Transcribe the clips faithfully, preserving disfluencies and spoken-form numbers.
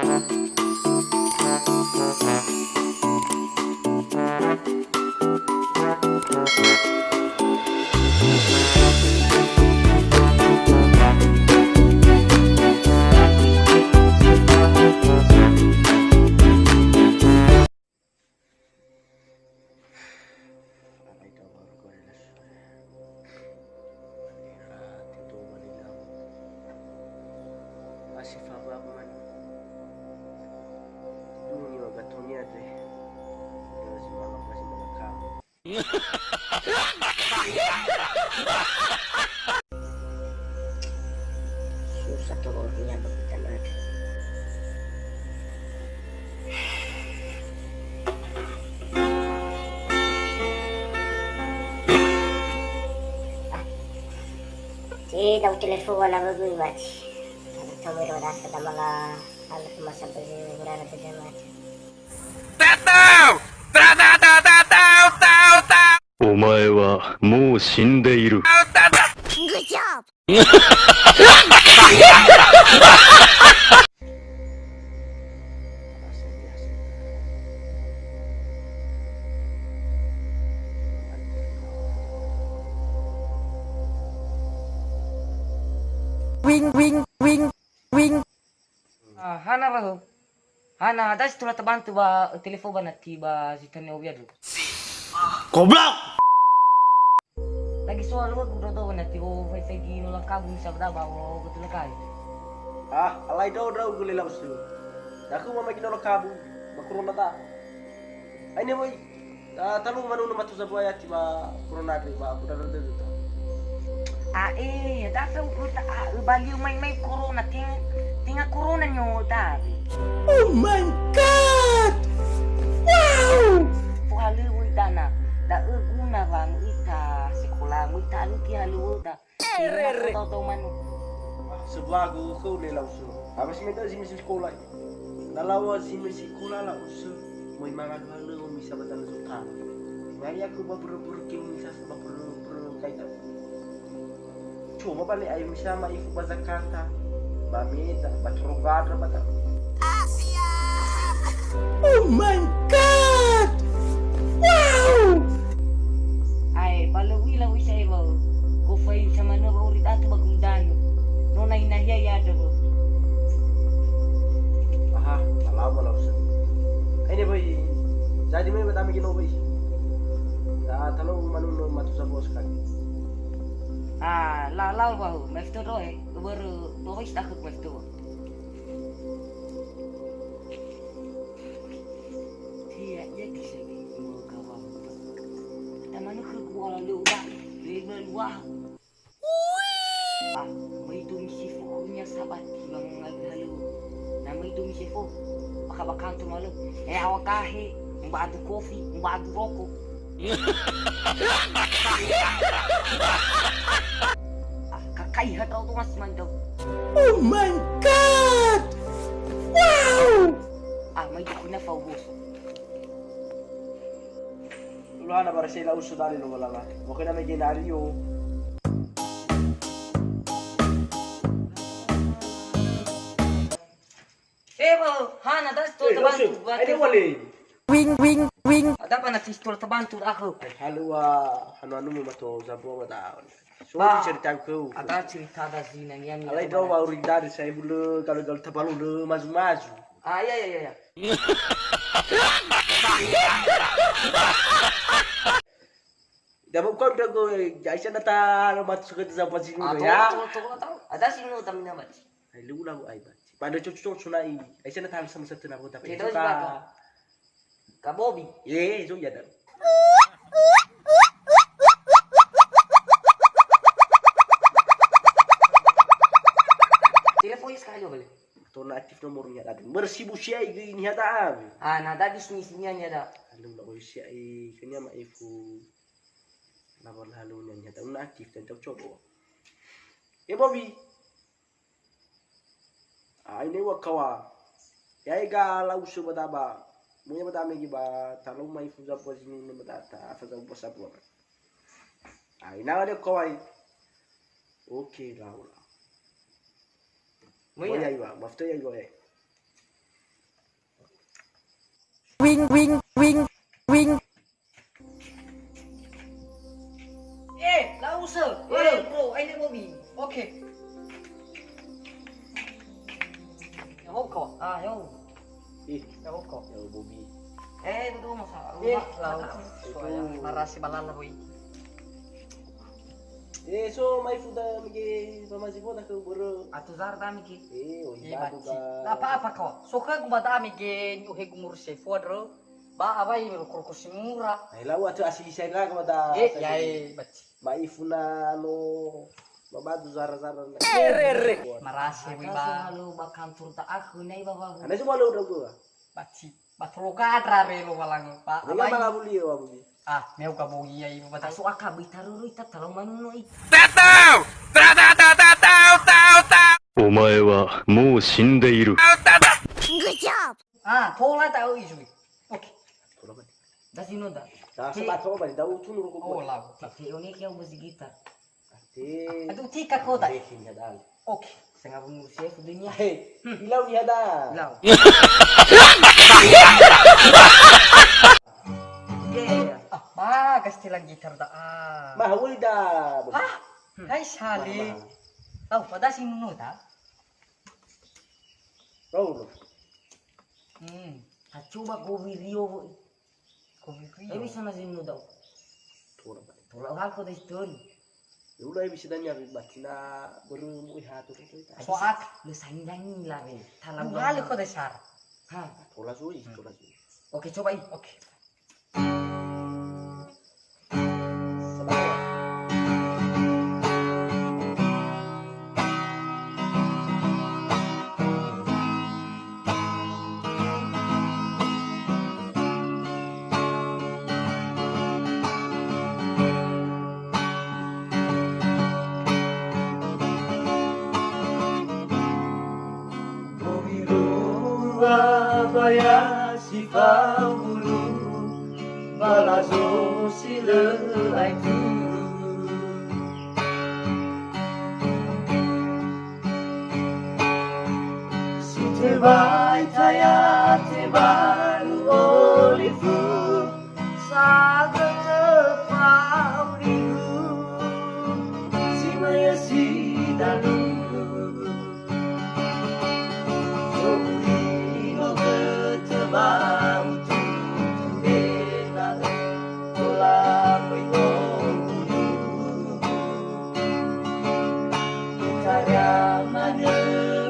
Alai dawa'u khöra Lausö. Alera tito malilau. Asi fabab man. Duni wa gatonia te. Dua zimala, dua zimala kamu. Susah tuh kalau punya bagi tanah. Te dau telefon ala bagi mati. Ada tamu ro rasa damala ala masa bagi berada bagi mati. お前はもう死んでいる。 Good job. Wing, wing, wing, wing. Ah, hana ba ho. Hana, hadia si tola tabantu ba telefon ba nati ba si tane owi andrö. Goblok! Lagi soal wa gudo do nati ho fai-faigi nola kabu misa ba da ba ho betul kai. Ah, alai do drau gule Lausö. Daku mama gino kabu, ba corona ta. Aine woi. Ah, talu manunu matu zabuaya ti ba corona andre ba aku dadar dadu ta. Ah, eh, dasar uta, ah, baliu mai-mai corona, tenga, tenga corona nyo dari. Oh my God! Wow! Fohalöŵö dana, da'ö guna wa muita sekola, muita aluki halöŵöda. Erere. Tau-tau manu. Sebuagu khöu le Lausö. Apa si meta zi misi sekolah? Na lawa zi misi sekolah Lausö. Moi manga dua leu misa batang zotana. Ngai aku ba buru-buru ke misa ba buru-buru kaita. Cuma balik ayo misa ma ifu ba Jakarta. Ba Medan, ba Trogandra, ba ta. Oh my God! Wow! Ae, ba lö u'ila wi sa'ae wa'ö. Gofu ai samanö wa'uri datu ba gulidanö. No nahi-nahia ya'andrö wa'ö. Aha, malau, malau sö. Aine böi. Jadi mai ba dame gino böi. Ya, talau manunu matu sabua sekali. Ah, la, lau wa'ö. Mai fito doe. Börö, börö isi dahö mai fito. Tia ia kisege iwa gawang. Tamanu khögu ala leu udah, leu iwa luah. Ah, mai domi sefo khönia sabati ba ngalui halöŵö. Na mai domi sefo, baka-bakantu malö. Eh, awak kahe, mba'adu kofi, mba'adu roko. Ah, kakai ha tau tu mas mantap. Oh my God! Wow! Ah, mai tu kuna fau bos. Dulu ana bara sela usu dari lo lama. Mau kena mai genario. Eh, bo, hana das tu. Eh, tabantu, Lausö, buat ayo telepon. Wale. Wing, wing, wing. Ada apa nasi sekolah tabantu aku? Halo, wa, hanu-hanu mu mato zabua wa daun. So, ba, cerita aku. Ada cerita ada zina nian. Alai dro wa urindari saya bulu kalau-kalau tabalu le maju-maju. Ah, iya, iya, iya, iya. Dah bukan dah go, ya, saya dah tahu matu suka tu siapa sih, ah, ya. Tahu, tahu, tahu, tahu. Ada sih nu tamina, Pak. Ai, lu lahu ai ba. Pada cucu-cucu nai. Ai sana tahan sama satu na kota. Kita juga ka. Ka Bobi. Ye, so ya dah. Telepon sekali boleh. Tona aktif nomornya tadi. Bersibu siai ge ini ada. Ah, na da bisnis ini ada. Lalu nak boleh siai. Kenya ma ifu. Lawan lalu nyanyi ada. Una aktif dan tau coba. Eh, Bobi. Aine wa kawa. Yaega Lausö ba daba. Muya ba dame gi ba talau mai fuza po zinu ne ba data. Afa za upa sabua. Aina wa de kawai. Oke, lau, lau. Muya. Muya iwa, mafta ya iwa, eh. wing, wing, wing, wing. Eh, la u'u sö. Eh, bro, aine bobi. Oke. Ya, hoko. Ah, yo. Ih, ya, hoko. Ya, bobi. Eh, itu tuh masalah. Eh, lau. Marasi balala, boy. Eh, so mai fuda mege pamazi boda ke boro. Atu zar da mege. Eh, oh, eh, iya, bati. Apa-apa kau. So ke gua bata mege nyuhe gumur sefu adro. Ba awai roko-roko simura. Ai lau atu asili saya ndraga mada. Eh, yae, bati. Mai funa no mabadu zara-zara. Ere, ere. Marasi, wi, ba. Halo ba kantor ta aku nai ba, ba. Ana cuma lo udah gua. Bati. Ba tolo gadra re lo walango. Ba, awai. Ba ngabuli, wa buli. Ah, meu gabongi ya, ibu bata. Aso aka bita ruru ita talau manuno i. Tatau! Tatau, tatau, tatau, tatau! Omae wa mou shindeiru. Good job! Ah, tola ta oi zui. Oke. Tola mani. Da sino da. Da, sebab tola mani, da utunu roko. Oh, lau. Te, te, oni kia ubusi gitar. Te. Aduh, tika kota. Behin ya, dal. Oke, sanga bungu chef dunia. Hei, ilau ni ada. Ilau. Iya, iya. Ah, bagas tilang gitar da. Ah. Mah, uli da. Hah? Hai sale. Mah, mah. Tahu, pada si nunu ta? Tahu, loh. Hmm. Kacoba kowi rio, woi. Kowi rio. Tapi sama si nunu tahu. Tola, Pak. Tola, oh, aku dah itu. Ya udah, bisa tanya, Pak. Cina baru mau iha tuh, tuh, tuh. Soak. Lu sangi-sangi lah, weh. Talam. Halo, kau dasar. Hah? Tola sui, tola sui. Oke, coba, ih. Oke. Bowiro abaya si fahulu, balazo si lö aetu. Si tebai taya tebalu olifu, sagötö fa'aurigu, si möi si dalu. So'ulingo götö ba ututu ena'ö, tola möi omuyu. Itaria manö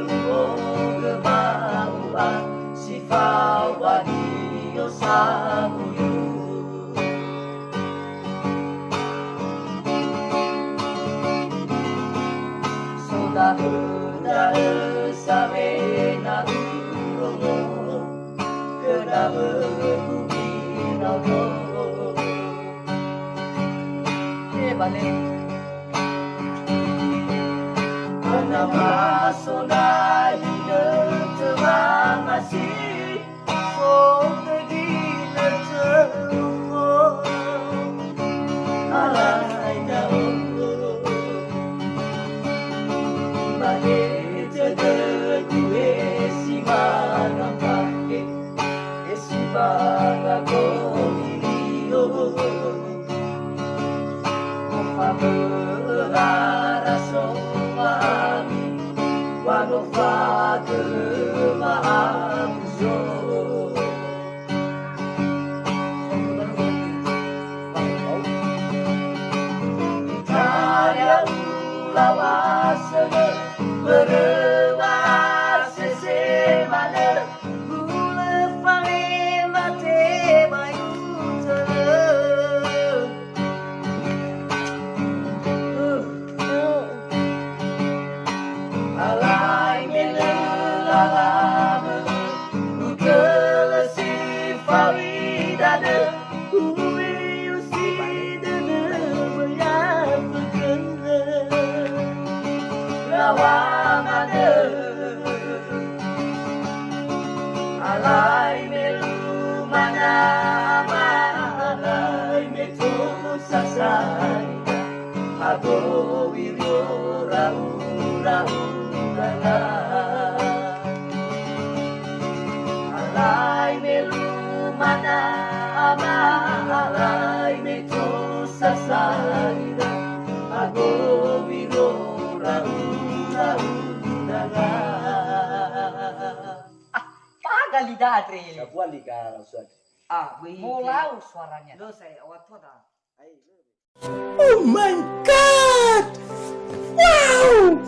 u'ogö ba u'a, si fao ba dio samuyu. So da'ö, da'ö sawena urongo, khö da'ö gumi ndraono. He bale. Ana ma so da'ö inötö wamasi. Wa no fagöma amuso. Itaria ula wa sögö, börö wa sese manö, hulö falema tebai utölö. Alai me lö lalamö, utölö si fao idanö, u'uyu si dönö möi afökhöra. Lawa manö. Alai me lö manama, alai me tosa saida, ato wiri ora ura ura. Alai me lö Ama alai me tosa sa'ira, agowi rora undang-undanga. Ah, paga lidah, Andre. Sabua lidah, Ustaz. Ah, begitu. Molau suaranya. Dosa ya, waktu ada. Oh my God! Wow!